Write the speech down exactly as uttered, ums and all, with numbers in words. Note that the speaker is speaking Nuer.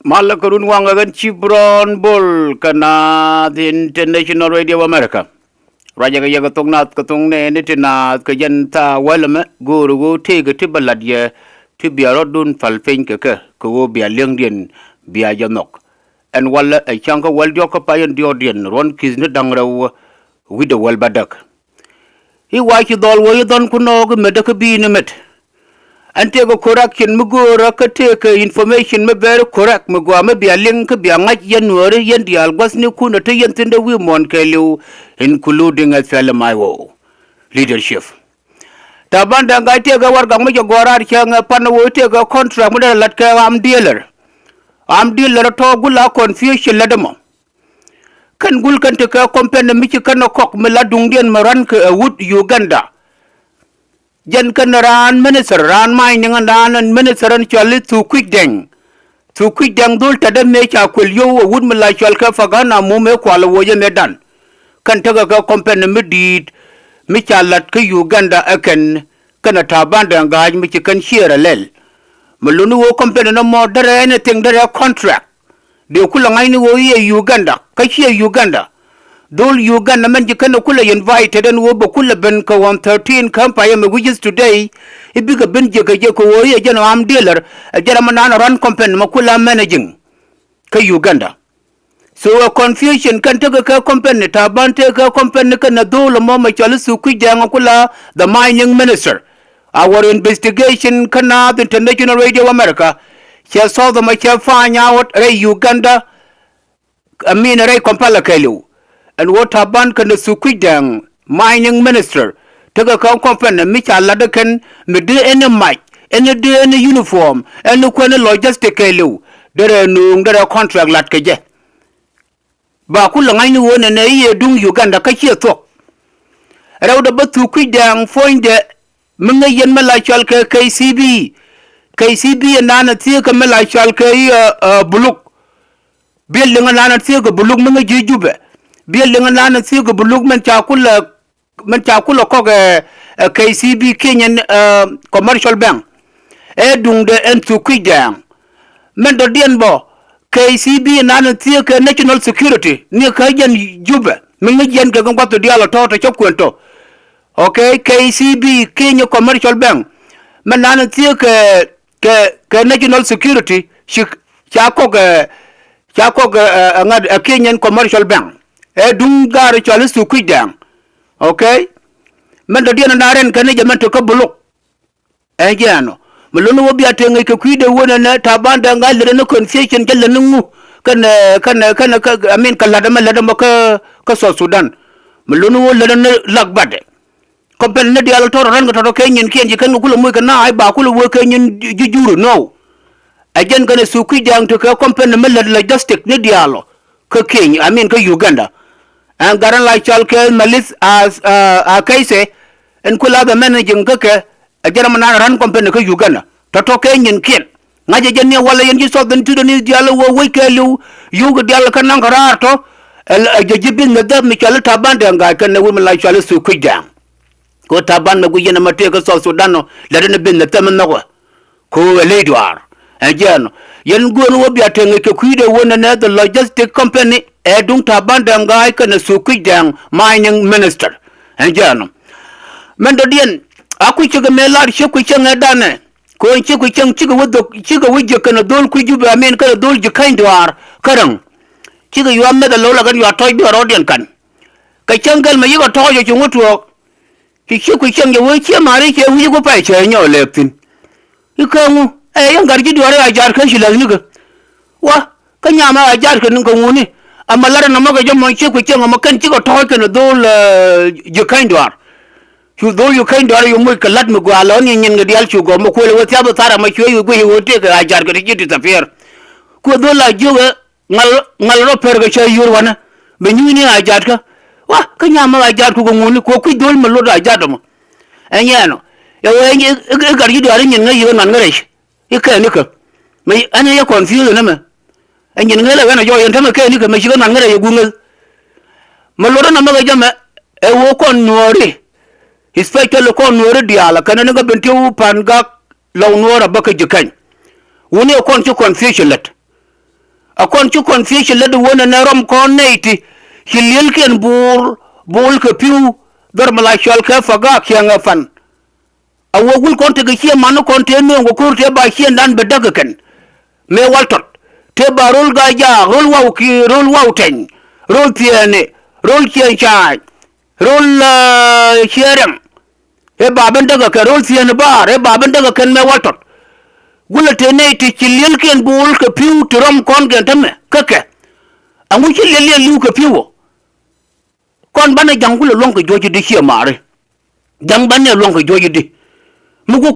Malä kɛ run waŋ ɛ ɣän ci Brɔn Bol kä Naath International Radio America. Ruacɛ kɛ yɛ kɛ thok Naath kɛ thok nɛɛni ti Naath kɛ jɛn thaa wäl ɛmɛ go̱o̱rɛ ɣöö tëëkɛ ti bä la̱t yɛ ti bia rɔ̱dun päl piny kɛ kɛ kɛ ɣöö bia li̱eŋdiɛn bia jɛ nhɔk. Ɛn walɛ ɛ cäŋ kä wäl diɔ̱k kä pay ɛn diɔ̱ɔ̱kdiɛn ruɔ̱n ki̱th ni da̱ŋ rɛw wi̱cdɛ wäl bädäk. I̱ wa ci dhɔl wä i̱ dhɔn ku nɔɔk i̱ metdä kä bi̱i̱ni met. Ɛn tëëkɛ correction mi göörä kä tëëkɛ information mi very correct mi gɔaa mi bia liŋ kä bia ŋa̱c yɛn Nuääri yɛn diaal gua̱thnikun ɛ te yɛn thi̱n dee wi̱i̱ muɔ̱ɔ̱n kɛɛliw, including SPLM-IO leadership. Taban Deng Gai tëëkɛ warɛgak mi cɛ gɔ̱a̱r raar cäŋ ɛ pan ɛ wä i̱ tëëkɛ contract mi derɛ la̱t kɛ arm dealer. Arm dealer tɔ̱ gul a confusion lät ɛmɔ. Kɛn gul kɛn tekɛ company mi ci kɛn ɛ kɔk mi la duŋdiɛn mi ruankɛ ɛ wut Uganda. Jɛn kɛn raan minister, raan mining ɛn raan minister ɛn cɔal i̱ Thuk Kui̱c Dɛŋ. Thuk Kui̱c Dɛŋ dhol tɛtdä mëë ca kuël yio̱w ɛ wut mi la cɔal kɛ Pagana Mum ëë kual ɛ woc ɛmɛ dan. Kɛn tekɛ kɛ company mi di̱i̱t mi ca la̱t kä Uganda ɛ kɛn kɛn ɛ Taban Deng Gai mi ci kɛn ciëër ɛ lɛl. Mi luni ɣöö company nɔmɔ derɛ anything, derɛ contract. Dee kulɛ ŋa̱cni ɣöö i̱ ɛ Uganda kä ciɛ Uganda. Dhol Uganda mɛn ci kɛn ɛ kulɛ invited ɛn ɣöö bɛ kulɛ ben kɛ on thirteen kä payɛ mɛ, which is today. I̱ bikɛ ben jiäkä jɛ kɛ ɣöö i̱ ɛ jɛn ɛ arm dealer, ɛ jɛn ɛ mɛ naan ɛ run company mɛ kulɛ managing kä Uganda. So ɛ confusion kɛn tekɛ kɛ company, Taban tekɛ kɛ company kɛnɛ dhol ɛmɔ mɛ cɔal i̱ Thuk Kui̱c Dɛŋ ɛ kulɛ the mining minister. Our investigation kä Naath International Radio America cɛ thɔth ɛmɔ cɛ find out rɛy Uganda, I mean rɛy Kampala kɛɛliw. Ɛn ɣöö Taban kɛnɛ Thuk Kui̱c Dɛŋ, mining minister, tekɛ kɛ company mi ca la̱t ɛ kɛn mi dee ɛn ɛ mac, ɛn ɛ dee ɛn ɛ uniform, ɛn ɛ kuɛn ɛ logistic kɛɛliw. Derɛ nööŋ derɛ contract la̱t kɛ jɛ. Ba kulɛ ŋa̱cni ɣöö nɛnɛ i̱ ɛ duŋ Uganda kä ciɛ thuɔ̱k. Rɛwdɛ bä Thuk Kui̱c Dɛŋ puɔ̱nydɛ mi ŋäc yɛn mi la cɔal kɛ K C B. K C B ɛ naan ɛ thieekä mi la cɔal kɛ i̱ ɛ, ɛ, Buluk. Building ɛ naan ɛ thieekä Buluk mi ŋäc ji̱ Jubɛ. Building ɛ naan ɛ thieekä Buluk min ca kulɛ min ca kulɛ kɔk ɛ, ɛ, K C B kiɛ nyɛn, ɛ, Commercial Bank. Ɛ duŋdɛ ɛn Thuk Kui̱c Dɛŋ. Min dɔ̱diɛn bä K C B nan thieekä National Security ni kä jɛn Jubɛ mi ŋäc yɛn kɛ kɛ gua̱th diaal ɔ tɔ̱ tɔ̱ cä kuën tɔ̱. Okay, K C B kiɛ nyɛ Commercial Bank. Min nan thieekä kɛ, kɛ National Security ci ca kɔk ɛ, ca kɔk ɛ, ɛ, ŋa̱t ɛ kiɛ nyɛn Commercial Bank. Ɛ duŋ gaar cɔal i̱ Thuk Kui̱c Dɛŋ. Okay. Mɛn dɔ̱diɛn na rɛn kɛn ni jɛ mɛn te kä Buluk. Ɛn jɛ ɛnɔ. Mi luni wä bia te ŋäc kɛ kui̱dɛ wä nɛnɛ Taban Deng Gai lätdɛ ni confusion cä lät ni ŋu. Kɛn, kɛn, kɛn, kɛ, I mean, kɛ la̱t ɛmɛ, la̱t ɛmɛ kä, kä South Sudan. Mi luni wä lätdɛ ni lak batdɛ. Company ni diaal tɔrɔ rɛn kɛ tɔrɔ kɛ nyinkiɛn ci kɛn kɛ kulɛ moc kɛ na ay ba kulɛ wee kɛ nyin ji̱ jur nɔw. Ɛ jɛn kɛn ɛ Thuk Kui̱c Dɛŋ tekɛ company mi lät logistic ni diaal ɔ kä Keny, I mean kä Uganda. Ɛn gat ɛn la cɔal kɛ Malith a, a, a Kɛythɛ, ɛn ku la bɛ managing kä kɛ, ɛ jɛn ɛmɛ nan run company kä Uganda. Tɔ̱tɔ̱ kɛ nyinkiɛn. Ŋa̱cä jɛ ni walɛ yɛn ji̱ Southern Sudanese diaal wä wec kɛɛliw, yio̱wkɛ diaal kä naŋ kɛ raar tɔ̱, ɛ, ɛ jɛ ji̱ business däp mi cɔal i̱ Taban Deng Gai kɛnɛ wut mi la cɔal i̱ Thuk Kui̱c Dɛŋ. Kɛ ɣöö Taban mɛ guic yɛn ɛmɛ tëëk kä South Sudan ɔ, lät ɛn ɛ business thɛmɛ nhɔkɛ. Kɛ ɣöö ɛ ley duaar. Ɛn jɛn ɔ. Yɛn guäär wä bia te ŋäc kɛ kui̱dɛ wä nɛnɛ the logistic company ɛ duŋ Taban Deng Gai kɛnɛ Thuk Kui̱c Dɛŋ, mining minister. Ɛn jɛn ɔ. Mɛn dɔ̱diɛn, a kui̱ cikɛ mëë lar ciek kui̱ cäŋ ɛ danɛ. Kɛ ɣöö ciek kui̱ cäŋ cikɛ wä dhok, cikɛ wä jiäk kɛnɛ dhol kui̱ Jubɛ, I mean kɛnɛ dhol ji̱ käny duaar kä räŋ. Cikɛ yua̱a̱ mɛth ɛ lo̱w la kɛn yua̱a̱ tɔ̱ɔ̱c duaar rɔɔdiɛn kan. Kɛ cäŋ gɛl mɛ yikɛ tɔ̱ɔ̱c ɔ ci ŋut tuɔɔk. Ci ciek kui̱ cäŋ jɛ wee cie ma̱a̱ri cie wi̱c ku pay cɛ nyɔk lɛɛp thi̱n. I̱ kä ŋu ɛ yɛn gat ji̱ duaar i̱ a jaat kä ci läth nikä. Wa kä nyamɛ a jaat kɛ ni̱n kɛ ŋuni. Ɛmɛ lat ɛn ɛmɔ kɛ jɛ mɔ ciek kui̱ cäŋ ɛmɔ kɛn cikɛ tɔ̱ɔ̱c kɛn dhol, ɛ, ji̱ käny duaar. Cu dhol ji̱ käny duaar cu moc kɛ la̱t mi gɔaa lɔ ni nyin kɛ diaal cu gɔm mi kuël ɛ wee thiap ɛ thar ɛmɔ cuɛ cu guic ɛ wee tëëkɛ a jaat kɛ ti ji̱ disappear. Kuɛ dhol la jiök ɛ ŋal, ŋal rɔ per kɛ cä yur wanɛ. Bɛ nyuuni a jaatkä. Wa kä nyamɛ a jaatku kɛ ŋuni kɛ kui̱ dhol mɛ lot a jaat dɔmɔ. Ɛn yɛn ɔ. Yɛ wee i̱, i̱, i̱ gat ji̱ duaari nyin ŋäc yikɛ nuan ŋärɛc. I̱ kɛɛni kä. Mɛ ɛn yɛ confuse nɛ mɛ. Ɛ nyin ŋäc lɛ ɣän a jɔɔc yɛn tämɛ kɛɛni kä mɛ cikɛ nuan ŋärɛc yɛ guŋ ŋäc. Mɛ lot ɛn amɛ kɛ jɛ mɛ. Ɛ wee kɔn nuɔɔri. Especially kɔn nuɔɔri diaal kɛn ni kä ben tiw pan gak lɔw nuɔɔr a bä kä ji̱ kɛny. Wuni ɛ kɔn ci confusion lät. A kɔn ci confusion lät wä nɛ nɛ rɔm kɔn nɛy ti ci lielkiɛn buul, buul kɛ pi̱w, dhɔr mi la cɔal kɛ Pagak Cäŋ ɛ Pan. A wä gul kɔn tekɛ ciɛ man kɔn tëë nööŋ kɛ ko̱r tëë ba ciɛndan bɛ däk kɛ kɛn. Mëë Waltɔt tëë ba Rol Gaajaak, Rol Waw Kiir, Rol Waw Tɛny, Rol Thiɛɛni, Rol Ciɛŋ Caac, Rol, eh, Ciɛ Rɛŋ. Ëë ba ben däk kɛ kɛn Rol Thiɛɛni Baar, ëë ba ben däk kɛ kɛn mëë Waltɔt. Gulɛ tëë nɛy ti ci lielkiɛn buul kɛ pi̱w ti rɔm kɔn kɛn tämɛ kä kɛ. Ɛŋu ci lieliɛn li̱w kɛ pi̱w ɔ? Kɔn banɛ ja̱ŋ gulɛ luɔ̱ŋ kɛ juɔ̱c i̱di ciɛ maari. Ja̱ŋ banɛ luɔ̱ŋ kɛ juɔ̱c i̱di. Mi ku